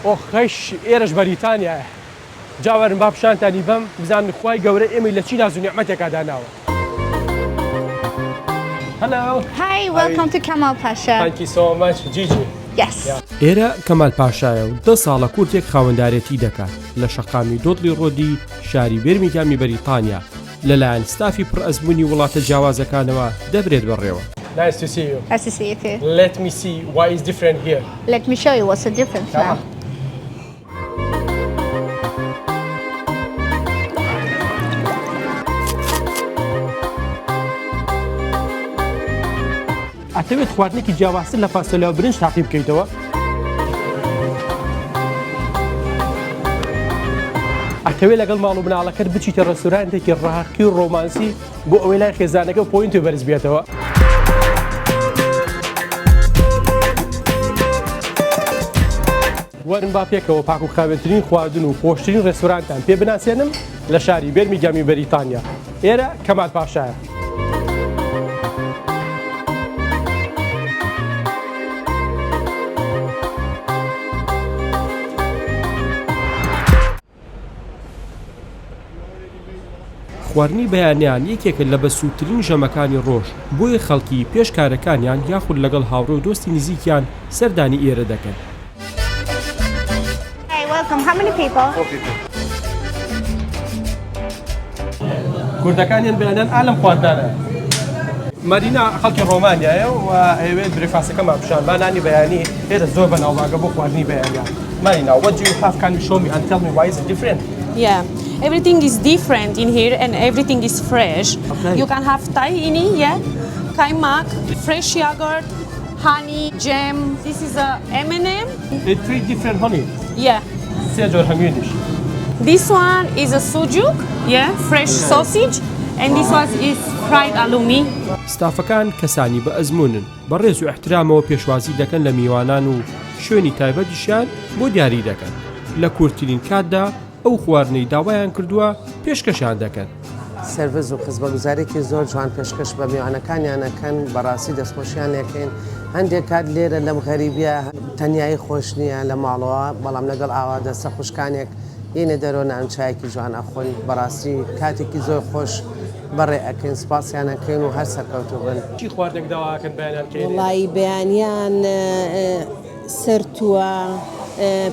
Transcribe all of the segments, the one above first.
ئۆخەش ئێرەش بەریتانیایە جا وەرن با پیشانتانی بەم بزانن خوای گەورە ئێمەی لە چی ناز و نیعمەتێکا داناوە. Hello. Hi, welcome to Kamal Pasha. Thank you so much, Gigi. Yes. ئێرە کەمال پاشایە و دە ساڵە کوردێک خاوەندارێتی دەکات لە شەقامی دۆدلی ڕۆدی شاری بێرمیگامی بەریتانیا لەلایەن ستافی پڕئەزموونی وڵاتە جیاوازەکانەوە دەبرێت بەڕێوە. Nice to see you. Nice to see you too. Let me see why is different here. Let me show you what's the difference now. ئەتەوێت خواردنێکی جیاوازتر لە فاسۆلیا و برنج تاقی بکەیتەوە؟ ئەتەوێت لەگەڵ ماڵ و مناڵەکەت بچیتە ڕێستورانتێکی ڕاقی و ڕۆمانسی بۆ ئەوەی لای خێزانەکە point و بەرز بێتەوە؟ وەرن با پێکەوە پاک و خاوێنترین خواردن و خۆشترین ڕێستورانتان پێ بناسێنم لە شاری بێرمیگامی بەریتانیا. ئێرە کەمال پاشایە. خواردنی بەیانیان یەکێکە لە بەسوودترین ژەمەکانی ڕۆژ، بۆیە خەڵکی پێش کارەکانیان یاخود لەگەڵ هاوڕێ و دۆستی نزیکیان سەردانی ئێرە دەکەن. Hi, welcome. How many people? کوردەکانیان بەیانیان ئا لەم خواردنانە. مارینا خەڵکی ڕۆمانیایە و ئەیەوێت breakfast ەکەمان پیشان با نانی بەیانی ئێرە زۆر بەناوبانگە بۆ خواردنی بەیانیان. مارینا what do you have can you show me and tell me why is it different? Yeah, everything is different in here and everything is fresh. Okay. You can have tahini, yeah, kaymak, fresh yogurt, honey, jam. This is a M&M. It three different honey. Yeah. سێ جۆر هەنگوینیش. This one is a sujuk, yeah, fresh sausage, and this one is fried halloumi. ستافەکان کەسانی بە ئەزموونن، بە ڕێز و ئیحترامەوە پێشوازی دەکەن لە میوانان و شوێنی تایبەتیشیان بۆ دیاری دەکەن. لە کورتترین کاتدا ئەو خواردنەی داوایان کردووە پێشکەشیان دەکەن. سێرڤس و خزمەگوزاریەکی زۆر جوان پێشکەش بە میوانەکانیان ئەکەن بەڕاستی دەستخۆشیان لێکەین هەندێک کات لێرە لەم غەریبیە تەنیایی خۆش نییە لە ماڵەوە بەڵام لەگەڵ ئاوا دەستە خوشکانێک یینە دەرەوە نان چایەکی جوان ئەخۆین بەڕاستی کاتێکی زۆر خۆش بەڕێ ئەکەین سپاسیان ئەکەین و هەر سەرکەوتوو بن. چی خواردنێک داوا ئەکەن بەیانیان کە یەنێ؟ وەڵایی بەیانیان سەرتووە،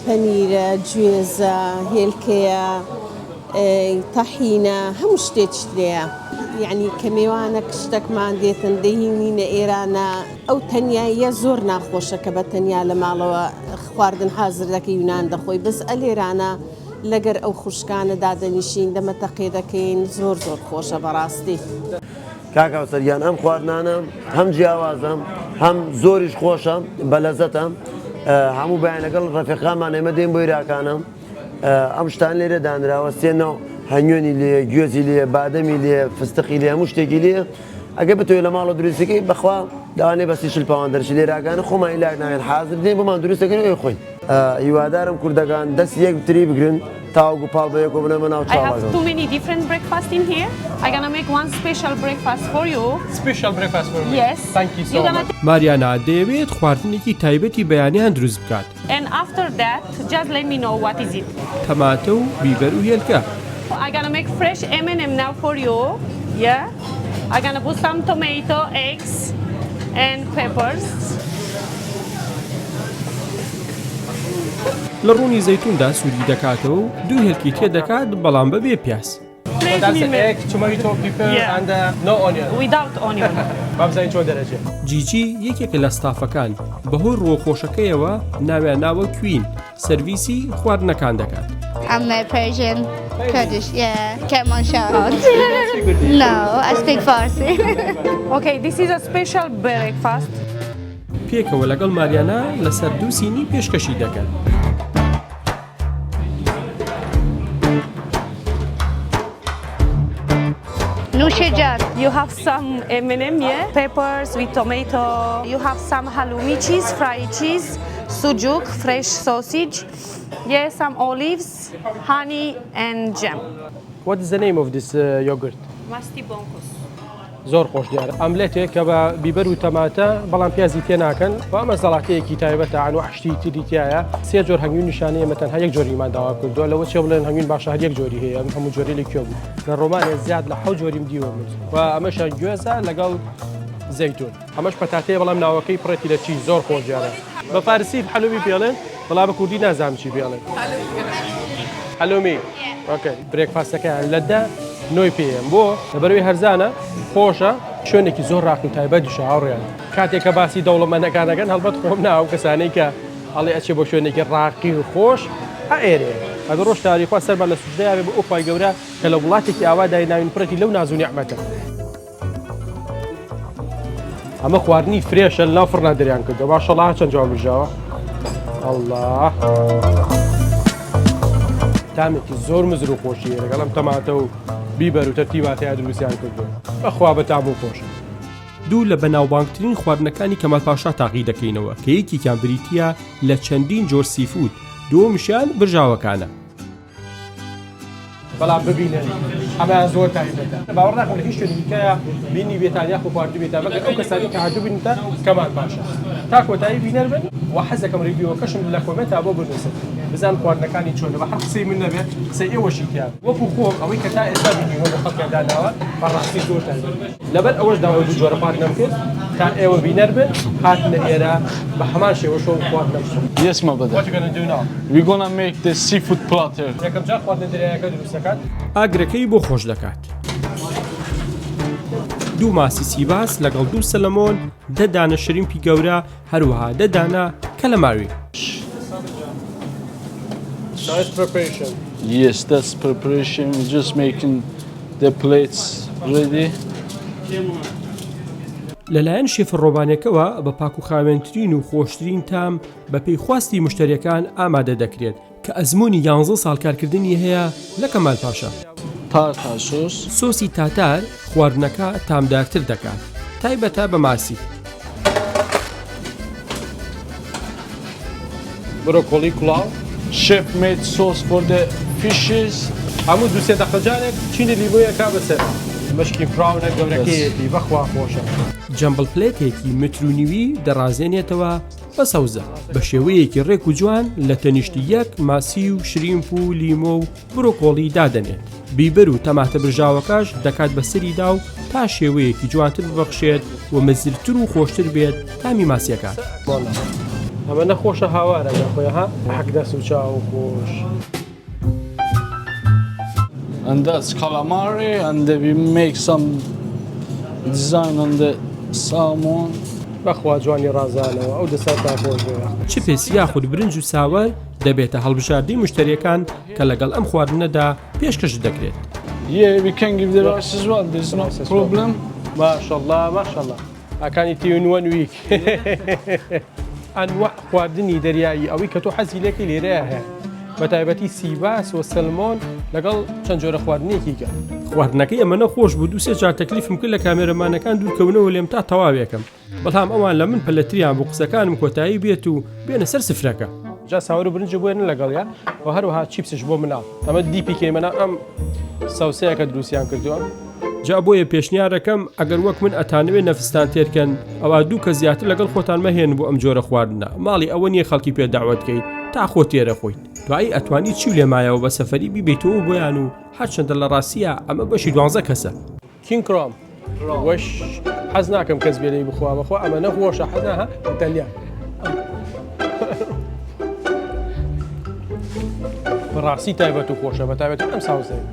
پەنیرە، گوێزە، هێلکەیە، تەحینە، هەموو شتێکیت لێیە. یەعنی کە مێوانەک شتەکمان دێتن دەیهینینە ئێرانە، ئەو تەنیاییە زۆر ناخۆشە کە بە تەنیا لە ماڵەوە خواردن حازر دەکەی و نان دەخۆی، بەس ئەلێرانە لەگەر ئەو خوشکانە دادەنیشین دەمەتەقێ دەکەین زۆر زۆر خۆشە بەڕاستی. کاک هاوسەر گیان ئەم خواردنانە هەم جیاوازە هەم زۆریش خۆشە بەلەزەتە هەموو بەیان لەگەڵ ڕەفیقانمان ئێمە دێن بۆ ئیراکانە ئەم شتان لێرە دانراوە سێنە هەنگوێنی لێ گوێزی لێ بادەمی لێ فستقی لێ هەموو شتێکی لێ ئەگە بتوێ لە ماڵە دروستەکەی بەخوا داوانێ بەسی شلپاوان دەرچی لێراکانە خۆمان ئیلاک ناوێن حاضر دێن بۆمان دروستەکەن ئەوی خۆین هیوادارم کوردەکان دەست یەکتری بگرن تاوەکو پاڵ بە یەکەوە بنەمە ناو I have چاڵەکە. too many different breakfast in here. I gonna make one special breakfast for you. Special breakfast for me. Yes. Thank you so You gonna much. ماریانا دەیەوێت خواردنێکی تایبەتی بەیانیان دروست بکات. And after that, just let me know what is it. تەماتە و بیبەر و هێلکە. I gonna make fresh M&M now for you. Yeah. I gonna put some tomato, eggs, and peppers. لە ڕوونی زەیتووندا سووری دەکاتەوە و دوو هێلکی تێدەکات بەڵام بەبێ پیاز. جیجی یەکێکە لە ستافەکان، بەهۆی ڕووە خۆشەکەیەوە ناویان ناوە queen، سەرڤیسی خواردنەکان دەکات. I'm a Persian, Kurdish, yeah, Kermanshah. No, I speak Farsi. Okay, this is a special breakfast. پێکەوە لەگەڵ ماریانا لەسەر دوو سینی پێشکەشی دەکەن. نوش جان. You have some M&M, yeah? Peppers with tomato. You have some halloumi cheese, fried cheese, sujuk, fresh sausage. Yeah, some olives, honey and jam. What is the name of this uh, yogurt? Masti bonkos. زۆر خۆش دیارە ئەملێتێک کە بە بیبەر و تەماتە بەڵام پیازی تێ ناکەن و ئەمە زەڵاتەیەکی تایبەتە ئەنواع شتی تری تایە سێ جۆر هەنگوین نیشانەیە ئێمە تەنها یەک جۆریمان داوا کردووە لەوە چێ بڵێن هەنگوین باشە هەر یەک جۆری هەیە ئەم هەموو جۆری لە کوێ بوو لە ڕۆمانێ زیاد لە حەو جۆریم دیوە من و ئەمەشیان گوێزە لەگەڵ زەیتون ئەمەش پەتاتەیە بەڵام ناوەکەی پڕێتی لە چی زۆر خۆش دیارە بە فارسی حەلومی پێڵێن بەڵام بە کوردی نازانم چی پێڵێن حەلومی okay breakfast ەکەیان لە دە نۆی پێیەم بۆ لەبەرەوەی هەرزانە خۆشە شوێنێکی زۆر ڕاقی و تایبەتیشە هاوڕێیان کاتێک کە باسی دەوڵەمەندەکان دەکەن هەڵبەت خۆم نا ئەو کەسانەی کە ئەڵێ ئەچێ بۆ شوێنێکی ڕاقی و خۆش ها ئێرەیە ئەگەر ڕۆژ تاریخوا سەرمان لە سوجدەیا بێ بۆ ئەو خوای گەورە کە لە وڵاتێکی ئاوا دایناوین پڕێتی لەو ناز و نیعمەتە. ئەمە خواردنی fresh ە لەناو فڕنا دەریان کردووە ماشەڵا چەند جوان برژاوە ئەڵڵا تامێکی زۆر مزر و خۆشی لەگەڵ ئەم تەماتە و بیبەر و تەرتیباتەیە دروستیان کردو بەخوا بە تام و خۆشە. دوو لە بەناوبانگترین خواردنەکانی کەمال پاشا تاقی دەکەینەوە کە یەکێکیان بریتییە لە چەندین جۆر seafood، دووەمیشیان برژاوەکانە. بەڵام ببینن ئەمەیان زۆر تایبەتە باوەڕ ناکەم لە هیچ شوێنێکی دیکەیا بینیبێتان یاخود خواردبێتان مەگەر ئەو کەسانەی کە هاتووبنتە کەمال پاشا تا کۆتایی بینەر بن و حەزەکەم review ەکەشم لە comment ا بۆ بنووسن بزان خواردنەکانی چۆنە بە هەر قسەی من نەبێت قسەی ئێوەشی تیا وەکو خۆم ئەوەی کە تا ئێستا بینیومە بۆ خەڵکیان داناوە بەڕاستی زۆر تایبەت لەبەر ئەوەش داوای دوو جۆرە خواردنم کرد تا ئێوە بینەر بن هاتنە ئێرە بە هەمان شێوە شۆ خواردنم بخۆن. Yes my brother. What you gonna do now? We gonna make the seafood platter. یەکەم جار خواردنە دەریایەکە دروست دەکات. ئاگرەکەی بۆ خۆش دەکات. دوو ماسی sea bass لەگەڵ دوو salmon، دە دانە shrimp ی گەورە، هەروەها دە دانە calamari. Nice preparation. Yes, that's preparation. We just making the plates ready. لەلایەن شێفە ڕۆمانیەکەوە بە پاک و خاوێنترین و خۆشترین تام بەپێی خواستی مشتەریەکان ئامادە دەکرێت کە ئەزموونی یانزە ساڵ کارکردنی هەیە لە کەمال پاشا. Tartar sauce. سۆسی تاتار خواردنەکە تامدارتر دەکات تایبەتە بە ماسی. برۆکۆلی کوڵاو. Chef made sauce for the fishes. هەموو دوو سێ دەقە جارێک چینی لیمۆی ئەکا بەسەر. مشکی prawn ە گەورەکەیەتی بەخوا خۆشە. jumble plate ێکی متر و نیوی دەڕازێنێتەوە بە سەوزە بە شێوەیەکی ڕێک و جوان لە تەنیشتی یەک ماسی و shrimp و لیمۆ و برۆکۆڵی دادەنێت، بیبەر و تەماتە برژاوەکەش دەکات بە سەریدا و تا شێوەیەکی جوانتر ببەخشێت و مزرتر و خۆشتر بێت تامی ماسیەکان. ئەمە نەخۆشە هاوارە نەخۆیە ها حەک دەست و چاو خۆش. And that's calamari and we make some design on the salmon. بەخوا جوانی ڕازانەوە ئەو دەساتان خۆش بێ. چپس یاخود برنج و ساوەر دەبێتە هەڵبژاردەی مشتەریەکان کە لەگەڵ ئەم خواردنەدا پێشکەشت دەکرێت. Yeah, we can give the rice as well. There's no problem. ماشاءاللە ماشاءاللە ئاکانی تیون one week ئەنواع خواردنی دەریایی ئەوەی کە تۆ حەزی لێکەی لێرەیە هەیە بە تایبەتی sea bass و salmon لەگەڵ چەند جۆرە خواردنێکی کە خواردنەکەی ئەمەنە خۆش بوو دوو سێ جار تەکلیفم کرد لە کامێرەمانەکان دوورکەونەوە لێم تا تەواوێکم بەڵام ئەوان لە من پەلەتریان بوو قسەکانم کۆتایی بێت و بێنە سەر سفرەکە. جا ساوەر و برنج بوێنن لەگەڵیا و هەروەها چیپسش بۆ مناڵ. ئەمە dip ی کەیمەنا ئەم سەوسەیە کە دروستیان کردووە. جا بۆیە پێشنیارەکەم ئەگەر وەک من ئەتانەوێ نەفستان تێرکەن ئەوا دوو کەس زیاتر لەگەڵ خۆتان مەهێنن بۆ ئەم جۆرە خواردنە ماڵی ئەوە نییە خەڵکی پێ دەعوەت کەیت تا خۆت تێرە خۆیت دوایی ئەتوانی چیو لێ مایەوە بە سەفەری بیبەیتەوە بۆیان و هەرچەندە لە ڕاستیا ئەمە بەشی دوانزە کەسە. King crab وەش حەز ناکەم کەس بێ لێی بخوا بەخوا ئەمە نەخۆشە حەز ها تەنیا بەڕاستی تایبەت و خۆشە بە تایبەتی ئەم ساوزەیە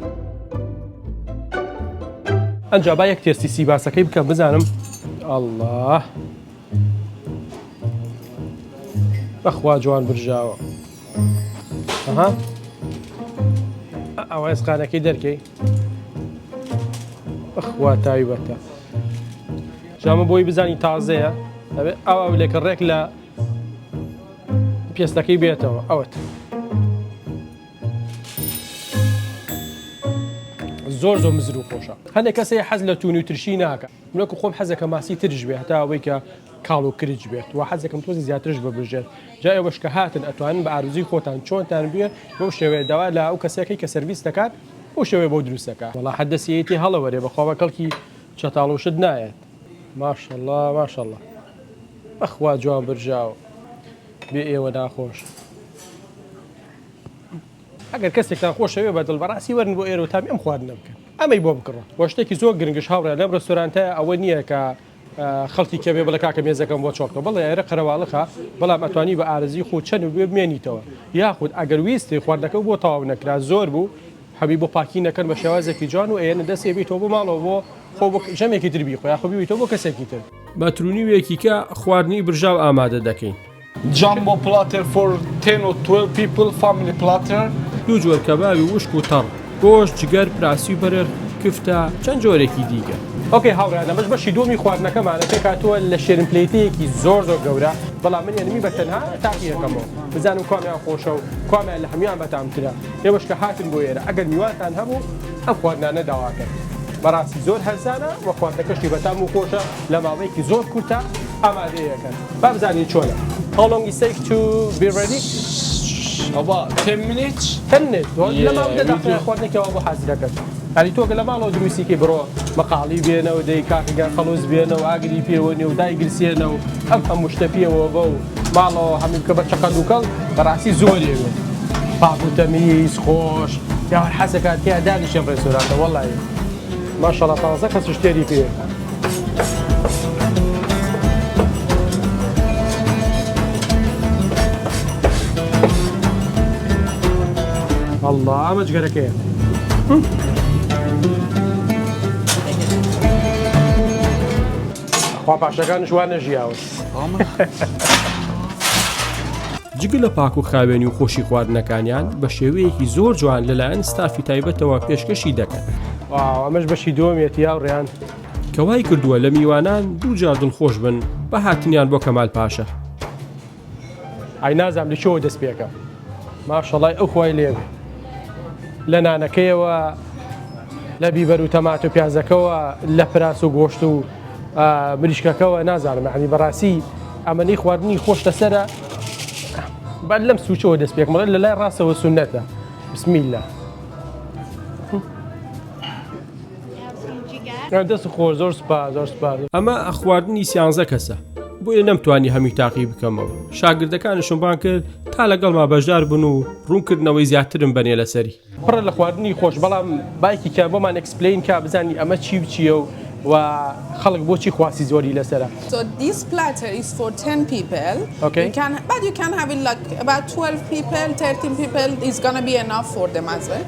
ئەنجا با یەک taste ی sea bass ەکەی بکەم بزانم ئەڵڵا بەخوا جوان برژاوە ئەها ئەوە ئێسقانەکەی دەرکەی بەخوا تایبەتە جامە بۆی بزانی تازەیە ئەبێ ئەو ئەو لێکە ڕێک لە پێستەکەی بێتەوە ئەوەت زۆر زۆر مزر و خۆشە هەندێک کەسێ حەز لە تون و ترشی ناکە منەکو خۆم حەزەکە ماسی ترش بێ هەتا ئەوەی کە کاڵ و کرچ بێت و حەزەکەم تۆزی زیاترش ببرژێت جا ئێوەش کە هاتن ئەتوانن بە ئارزوی خۆتان چۆنتان بوێ بەو شێوەیە داوا لە ئەو کەسەکەی کە سەرڤیس دەکات بەو شێوەیە بۆ دروست دەکات. وەڵا حەدەسیەتی هەڵەوەرێ بەخوا بە کەڵکی. چەتاڵ و شت نایەت. ماشەڵا ماشەڵا بەخوا جوان برژاوە بێ ئێوە ناخۆش. ئەگەر کەسێکتان خۆشەوێ بە دڵ بەڕاستی وەرن بۆ ئێرە و تامی ئەم خواردنە بکەن ئەمەی بۆ بکڕە وە شتێکی زۆر گرنگش هاوڕێیان لەم ڕێستۆرانتە ئەوە نییە کە خەڵکی کەمێ بڵێ کاکە مێزەکەم بۆ چۆڵ بکە بەڵێ ئێرە قەرەواڵخە بەڵام ئەتوانی بە ئارەزوی خۆ چەند و بێ بمێنیتەوە یاخود ئەگەر ویستی خواردنەکە بۆ تەواو نەکرا زۆر بوو حەبی بۆ پاکی نەکەن بە شێوازێکی جوان و ئەیەنە دەست ئێبیتەوە بۆ ماڵەوە بۆ خۆ بۆ ژەمێکی تر بیخۆ یاخۆ بیبیتەوە بۆ کەسێکی تر. بە ترونیوێکی کە خواردنی برژاو ئامادە دەکەین. Jumbo platter for ten or 12 people family platter. دوو جۆر کەبابی وشک و تەڕ، گۆشت، جگەر، پراسی و بەرغ، کفتە، چەند جۆرێکی دیکە. okay هاوڕێیان ئەمەش بەشی دووەمی خواردنەکەمانە پێکهاتووە لە sharing plate ەیەکی زۆر زۆر گەورە بەڵام من یەنمی بە تەنها تاقی ئەکەمەوە بزانم کوامیان خۆشە و کوامیان لە هەموویان بەتامترە ئێوەش کە هاتن بۆ ئێرە ئەگەر میوانتان هەبوو ئەم خواردنانە داواکەن بەڕاستی زۆر هەرزانە و خواردنەکەشی بەتام و خۆشە لە ماوەیەکی زۆر کورتە ئامادەیەکەن با بزانین چۆنە How long it take to be ready? About 10 minutes. 10 minutes. لە ماوەی دە دەقەیە خواردنێکی وا بۆ حازرەکەن. یانی تۆ گەر لە ماڵەوە دروستی کەی بڕۆ مەقاڵی بێنە و دەی کاکە گیان خەڵوز بێنە و ئاگری پێوە نێ و دایگرسێنە و ئەم هەموو شتە پێوە بە و ماڵەوە هەمووی بکە بە چەقە دووکەڵ بەڕاستی زۆر ئەوێت پاک و تەمیز خۆش یاوەر حەزەکات تیا دانیشێم ڕێستۆرانتە وەڵی ماشەڵا پانزە کەسیش تێری پێ. ئەڵڵا ئەمە جگەرەکەیە. خوا پاشەکانش وا نەژیاون. جگە لە پاک و خاوێنی و خۆشی خواردنەکانیان بە شێوەیەکی زۆر جوان لەلایەن ستافی تایبەتەوە پێشکەشی دەکەن. واو ئەمەش بەشی دووەمیەتی هاوڕێیان. کە وای کردووە لە میوانان دووجار دڵخۆش بن بە هاتنیان بۆ کەمال پاشا. ئای نازانم لە کوێوە دەست پێکەم ماشەڵای ئەو خوای لێبێ لە نانەکەیەوە لە بیبەر و تەمات و پیازەکەوە لە پراس و گۆشت و مریشکەکەوە نازانم یعنی بەڕاستی ئەمەنەی خواردنی خۆش لەسەرە بەر لەم سوچەوە دەست پێکم لە لای ڕاستەوە سونەتە بسم الله دەست خۆش زۆر سپاس زۆر سپاس. ئەمە خواردنی سیانزە کەسە بۆیە نەمتوانی هەمووی تاقی بکەمەوە شاگردەکانشم بان کرد تا لەگەڵما بەشدار بن و ڕوونکردنەوەی زیاترم بەنێ لەسەری. پڕە لە خواردنی خۆش بەڵام بایکی کە بۆمان explain کا بزانی ئەمە چی و چیە و و خەڵک بۆچی خواستی زۆری لەسەرە. So this platter is for 10 people. Okay. You can, but you can have it like about 12 people, 13 people is gonna be enough for them as well.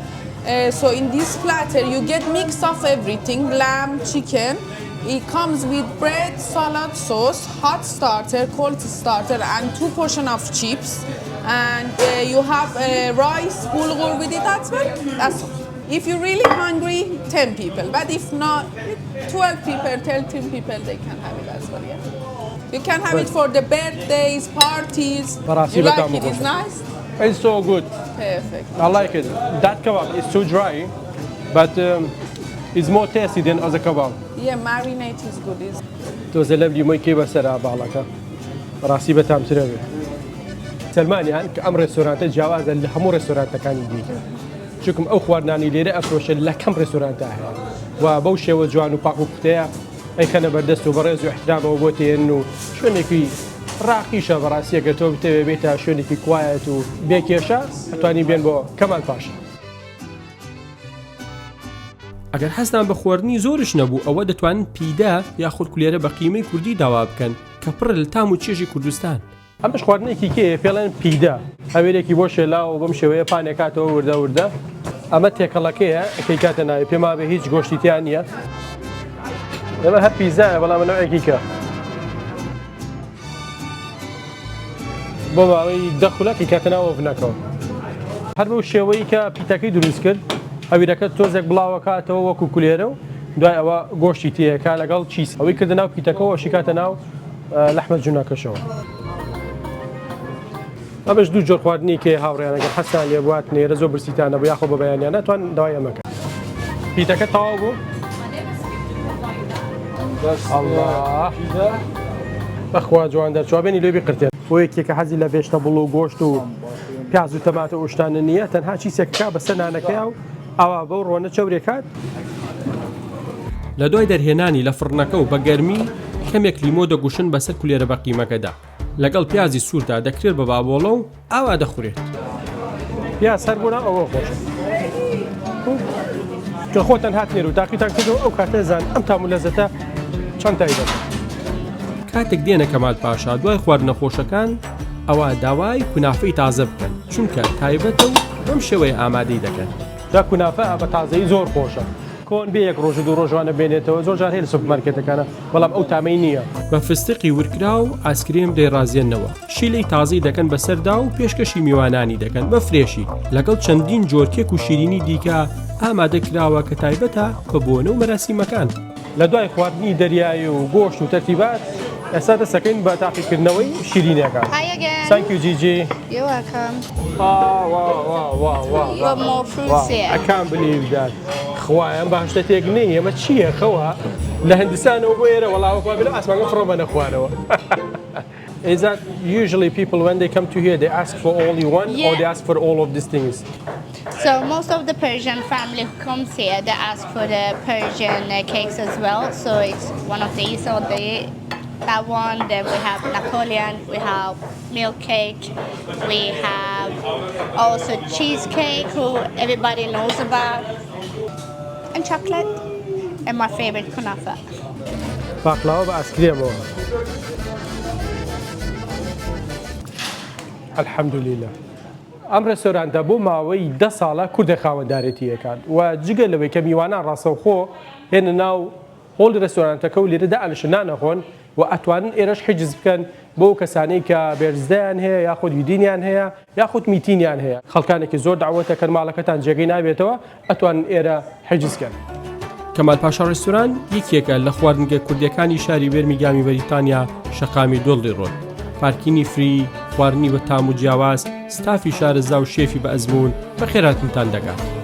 So in this platter you get mix of everything, lamb, chicken. It comes with bread, salad, sauce, hot starter, cold starter, and two portion of chips. And uh, you have uh, rice, bulgur with it as well. That's all. If you're really hungry, 10 people. But if not, 12 people, 13 people, they can have it as well. Yeah. You can have it for the birthdays, parties. بەڕاستی You like بەتام it? It's خۆشە. nice. It's so good. Perfect. I like it. That kebab is too dry, but um, it's more tasty than other kebab. Yeah, marinate is good. It's تۆزە لەم لیمۆی کەی بەسەرا باڵەکە بەڕاستی بەتامترە بێ. سەلمانیان کە ئەم ڕێستۆرانتە جیاوازە لە هەموو ڕێستۆرانتەکانی دیکە چونکم ئەو خواردنانەی لێرە ئەفرۆشێت لە کەم ڕێستۆرانتا هەیە و بەو شێوە جوان و پاک و پوختەیە ئەیخەنە بەردەست و بەڕێز و ئیحترامەوە بۆ تێن و شوێنێکی ڕاقیشە بەڕاستی ئەگەر تۆ بتەوێ بێیتە شوێنێکی quiet و بێ کێشە ئەتوانی بێن بۆ کەمال پاشا. ئەگەر حەزتان بە خواردنی زۆرش نەبوو ئەوە دەتوانن پیدە یاخود کولێرە بە قیمەی کوردی داوا بکەن کە پڕە لە تام و چێژی کوردستان. ئەمەش خواردنێکی کێیە پێڵێن پیدە هەویرێکی بۆ شێلاوە بەم شێوەیە پانێکاتەوە وردە وردە ئەمە تێکەڵەکەیە کەیکاتە ناوی پێم وابێ هیچ گۆشتی تیا نییە ئێمە هەر پیزایە بەڵام نەوعێکی کە بۆ ماوەی دە خولەک ئیکاتە ناو oven ەکەوە هەر بەو شێوەی کە پیتەکەی دروست کرد هەویرەکە تۆزێک بڵاوەکاتەوە وەکو کولێرە و دوای ئەوە گۆشتی تێیەکا لەگەڵ cheese ئەوەی کردە ناو پیتەکەەوە شیکاتە ناو لەحمە جونەکەشەوە. ئەمەش دوو جۆر خواردنی کێ هاوڕێیان ئەگەر حەزتان لێ بوو هاتنە ئێرە زۆر برسیتان نەبوو یاخۆ بە بەیانیان ناتوان داوای ئەمە کەن. پیتەکە تەواو بوو؟ ئەڵڵا بەخوا جوان دەرچوە بێنی لێ بیقرتێن. بۆ یەکێک کە حەزی لە vegetable و گۆشت و پیاز و تەماتە و شتانە نییە تەنها cheese ێک بکا بەسەر نانەکەیا و ئاوا بەو ڕۆنە چەورێکات. لە دوای دەرهێنانی لە فڕنەکە و بە گەرمی کەمێک لیمۆ دەگوشن بەسەر کولێرە بەقیمەکەدا. لەگەڵ پیازی سووردا دەکرێت بە بابۆڵە و ئاوا دەخورێت. پیاز هەر بۆ ناو ئەوە خۆشە. کە خۆتان هاتنێر و تاقیتان کردەوە ئەو کاتە زان ئەم تام و لەزەتە چەند تایبەتە. کاتێک دێنە کەمال پاشا دوای خواردنە خۆشەکان ئەوا داوای کونافەی تازە بکەن چونکە تایبەتە و بەم شێوەیە ئامادەی دەکەن. جا کونافە بە تازەیی زۆر خۆشە. کۆن بێ یەک ڕۆژ و دوو ڕۆژ وانە بێنێتەوە زۆر جار هەیە لە سوپەرمارکێتەکانە بەڵام ئەو تامەی نییە. بە فستقی ورکراو ئاسکرێم دەیڕازێننەوە، شیلەی تازەی دەکەن بەسەردا و پێشکەشی میوانانی دەکەن بە fresh ی لەگەڵ چەندین جۆر کێک و شیرینی دیکە ئامادە کراوە کە تایبەتە بە بۆنە و مەراسیمەکان. لە دوای خواردنی دەریایی و گۆشت و تەرتیبات ئێستا دەست دەکەین بە تاقیکردنەوەی شیرینیەکان. Hi again. Thank you Gigi. You're welcome. Ah, wow, wow, wow, wow. You want more fruits here? I can't believe that. خوایە ئەم بەهەشتە تێک نەی ئەمە چییە خەوە لە هندستانەوە بۆ ئێرە وەڵا وەکوا بێ لەو ئاسمانگە فڕۆمە نەخوارەوە. Is that usually people when they come to here they ask for only one or they ask for all of these things? So most of the Persian family who comes here they ask for the Persian uh, cakes as well. So it's one of these or the that one. Then we have Napoleon, we have milk cake, we have also cheesecake who everybody knows about and chocolate and my favorite kunafa. باقلاوە بە ئاسکرێمەوە الحمدلله ئەم ڕێستۆرانتە بۆ ماوەی دە ساڵە کوردە خاوەندارێتی ئەکات و جگە لەوەی کە میوانان ڕاستەوخۆ هێنە ناو هۆڵی ڕێستۆرانتەکە و لێرە دائەنیشن نان ئەخۆن و ئەتوانن ئێرەش حیجز بکەن بۆ ئەو کەسانەی کە birthday یان هەیە یاخود wedding یان هەیە یاخود meeting یان هەیە خەڵکانێکی زۆر دەعوەت ئەکەن ماڵەکەتان جێگەی نابێتەوە ئەتوانن ئێرە حیجز کەن. کەمال پاشا ڕێستوران یەکێکە لە خواردنگە کوردیەکانی شاری بێرمیگامی بەریتانیا شەقامی دۆڵی ڕۆد parking ی free خواردنی بە تام و جیاواز ستافی شارەزا و شێفی بە ئەزموون بەخێرهاتنتان دەکات.